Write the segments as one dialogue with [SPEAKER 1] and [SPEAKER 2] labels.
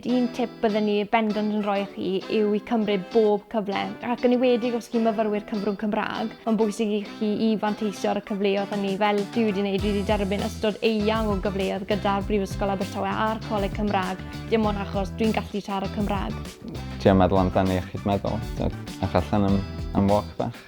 [SPEAKER 1] hefyd, un tip bydden ni bendant yn rhoi i chi yw i cymryd bob cyfle. Ac yn enwedig os chi'n myfyrwyr cyfrwng Cymraeg, mae'n bwysig i chi i fanteisio ar y cyfleoedd hynny. Fel dwi wedi wneud, dwi wedi derbyn ystod eang o gyfleoedd gyda'r Brifysgol Abertawe a'r Coleg Cymraeg, dim ond achos dwi'n gallu siarad Cymraeg.
[SPEAKER 2] Trio meddwl amdano iechyd meddwl, ewch allan am, am walk bach.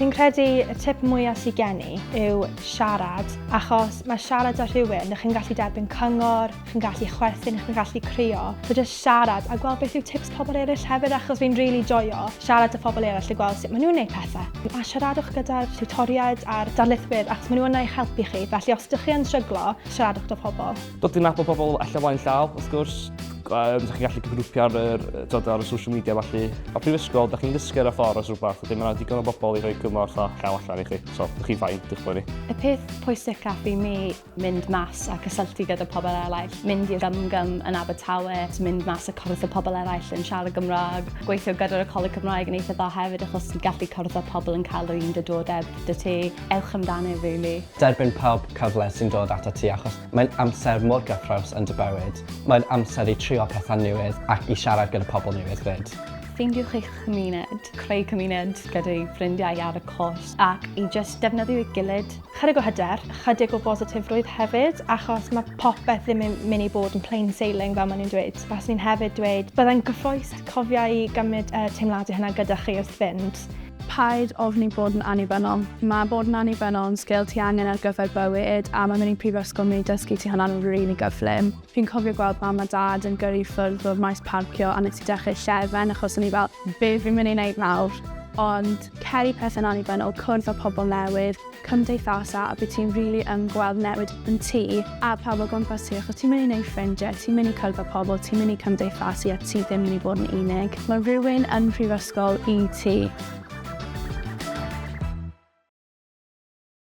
[SPEAKER 3] Fi'n credu y tip mwyaf sydd gen i yw siarad, achos mae siarad â rhywun, chi'n gallu derbyn cyngor, chi'n gallu chwerthin, chi'n gallu crio. So just siarad a gweld beth yw tips pobl eraill hefyd, achos fi'n really joio siarad â phobl eraill a gweld sut maen nhw'n gwneud pethau. A siaradwch gyda'r tiwtoriaid a'r darlithwyr, achos maen nhw yna i'ch helpu chi. Felly os ydych chi yn stryglo, siaradwch 'da pobl.
[SPEAKER 4] Dod i nabod pobl allan flaen llaw, wrth gwrs. Um, da chi'n gallu grwpio ar, yr, dod ar y social media falle. A prifysgol, da chi'n dysgu ar y ffordd os rhywbeth, wedyn mae yna digon o bobl i rhoi cymorth a llaw allan i chi. So, da chi'n fine, diolch poeni.
[SPEAKER 5] Y peth pwysicaf i mi mynd mas a cysylltu gyda pobl eraill, mynd i'r GumGum yn Abertawe, mynd mas a cwrdd â pobl eraill yn siarad Gymraeg, gweithio gyda'r Coleg Cymraeg yn eitha dda hefyd achos ti'n gallu cwrdd â pobl yn cael yr un diddordeb 'da ti. Ewch amdani, really.
[SPEAKER 6] Derbyn pob cyfle sy'n dod atat ti achos mae'n amser mor gyffrous yn dy bywyd. Mae'n amser i trio pethau newydd ac i siarad gyda pobl newydd 'fyd.
[SPEAKER 5] Ffeindiwch eich cymuned, creu cymuned gyda'i ffrindiau ar y cwrs ac i just defnyddio ei gilydd.
[SPEAKER 3] Chydig o hyder, chydig o bositifrwydd hefyd, achos mae popeth ddim yn mynd i bod yn plain sailing fel maen nhw'n dweud. Faswn i'n hefyd dweud, byddai'n gyffrous cofio i gymryd y teimladau hynna gyda chi wrth fynd.
[SPEAKER 7] Paid ofni bod yn annibynnol. Mae bod yn annibynnol yn sgil ti angen ar gyfer bywyd a mae mynd i prifysgol mynd i dysgu ti hwnna'n rili gyflym. Fi'n cofio gweld mam a dad yn gyrru ffwrdd o'r maes parcio a nes i dechrau llefen achos o'n i fel, be fi'n mynd i wneud nawr? Ond cer i pethau'n annibynnol, cwrdd â pobl newydd, cymdeithasa a bydd ti'n rili yn gweld newid yn ti a pawb o gwmpas ti achos ti'n mynd i wneud ffrindiau, ti'n mynd i cwrdd â pobl, ti'n mynd i cymdeithasu a ti ddim mynd i bod yn unig. Mae rhywun yn prifysgol i ti.